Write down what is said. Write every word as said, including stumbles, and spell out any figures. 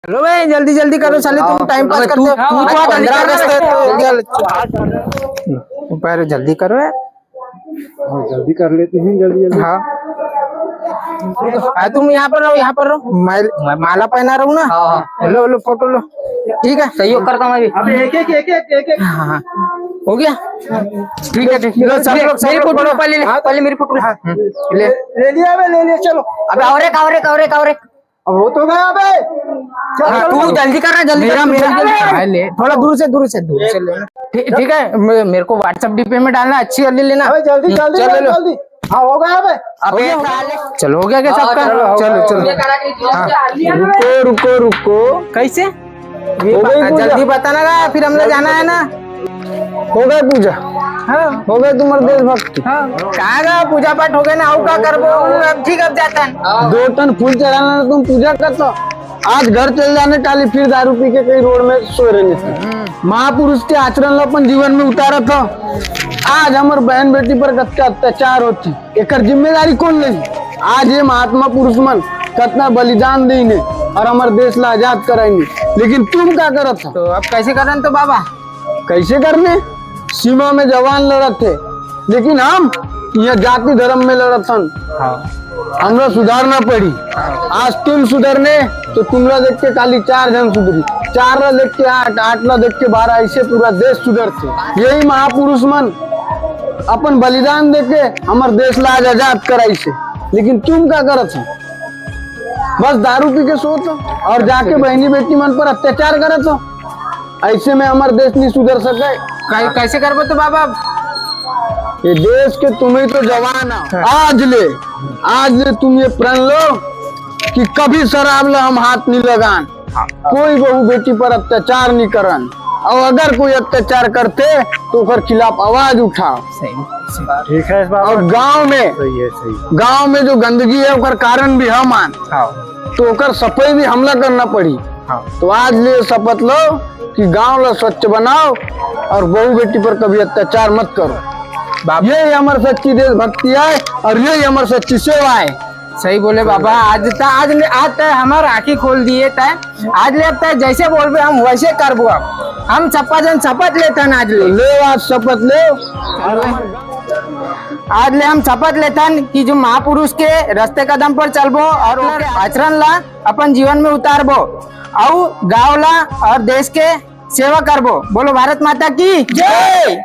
चलो बे, जल्दी जल्दी करो साले, तुम टाइम पास करते हो। तू तो पंद्रह अगस्त है, तो चल, चल। पर जल्दी करो यार। हाँ, जल्दी कर लेते हैं, जल्दी जल्दी। हाँ। आ, तुम यहाँ पर रहो, यहाँ पर रहो। मैं, मैं माला पहना रहा हूँ ना। हाँ, हाँ। लो, लो, फोटो लो। ठीक है, सहयोग करता हूँ मैं भी। अबे एक एक एक एक एक एक। हाँ, हाँ। हो गया। ठीक है, ठीक। लो, सब लोग, सब मेरी लोग फोटो लो, पहले ले, हाँ। पहले मेरी फोटो ले। हाँ, ले। ले लिया बे, ले लिया, चलो। अबे और एक, और एक, और एक, और एक। अब हो तो गया बे। चल, हाँ, चल, तू चल। जल्दी कर ना, जल्दी मेरा, कर, मेरा जल्दी कर। भाई ले, थोड़ा दूर से, दूर से, दूर से लेना। ठीक, ठीक है, मे-, मेरे को WhatsApp डीपी में डालना, अच्छी वाली लेना। अबे जल्दी, हम्म, जल्दी, चल, जल्दी, ले लो। जल्दी। हाँ, हो गया बे। अबे साले। चलो, हो गया क्या हाँ, सबका? चलो, हो चलो, गया, चलो। हो गया। हाँ। रुको, रुको, रुको। कैसे? हो गई पूजा। जल्दी बताना ना, फिर हमला जाना है ना। हो गए पूजा। हाँ। हो गए तुम्हारे देशभक्ति। हाँ। कहाँ गा पूजा पाठ हो गए ना, अउ का करबो, अब ठीक, अब जाता है। दो टन फूल चढ़ाना, तुम पूजा करता। आज घर चल जाने काली फिर दारू पी के कहीं रोड में सोए रहने से। महापुरुष के आचरण ला अपन जीवन में उतारा था। आज हमर बहन बेटी पर कतका अत्याचार होती, एकर जिम्मेदारी कौन लेही? आज ये महात्मा पुरुष मन कतना बलिदान देने और हमर देश ला आजाद कराइने, लेकिन तुम का करत हो? तो अब कैसे करन तो बाबा? कैसे करने? सीमा में जवान लड़त थे, लेकिन हम यहाँ जाति धर्म में लड़त हन। हाँ। हमरा सुधारना पड़ी। आज तुम सुधरने तो तुमला देख के काली चार झन सुधरी, चार ला देख के आठ, आठ ला देख के बारह, ऐसे पूरा देश सुधरते। यही महापुरुष मन अपन बलिदान देके हमर देश ला आज आजाद कराइसे, लेकिन तुम का करत हो? बस दारू पी के सोत हो और जाके बहनी बेटी मन पर अत्याचार करत हो। ऐसे में हमर देश नहीं सुधर सके। कै-, कैसे करबो तो बाबा? ये देश के तुम्ही तो जवान हो। हाँ। आज ले, आज ले तुम ये प्रण लो कि कभी शराब ला हम हाथ नहीं लगान, हाँ। कोई बहू बेटी पर अत्याचार नहीं करन, और अगर कोई अत्याचार करते तो ओकर खिलाफ आवाज उठाओ। सही, सही। ठीक है बाबा। और गांव में, सही है, सही है। गांव में जो गंदगी है ओकर कारण भी हम आन, हाँ। तो ओकर सफाई भी हमला करना पड़ी। हाँ। तो आज ले शपथ लो कि गांव ला स्वच्छ बनाओ और बहू बेटी पर कभी अत्याचार मत करो। बाप। यही हमर सच्ची देशभक्ति है और यही हमर सच्ची सेवा है। सही बोले बाबा, आज त, आज ले, आज त हमर आँखी खोल दिए तय। आज ले अब तय जैसे बोलबे हम वैसे करबो। अब हम सप्पा जन शपथ लेथन आज ले। ले आज शपथ ले। आज ले हम शपथ लेथन कि जो महापुरुष के रस्ते कदम पर चलबो और ओकर आचरण ला अपन जीवन में उतारबो, अउ गाँव ला और देश के सेवा करबो। बोलो भारत माता की जय।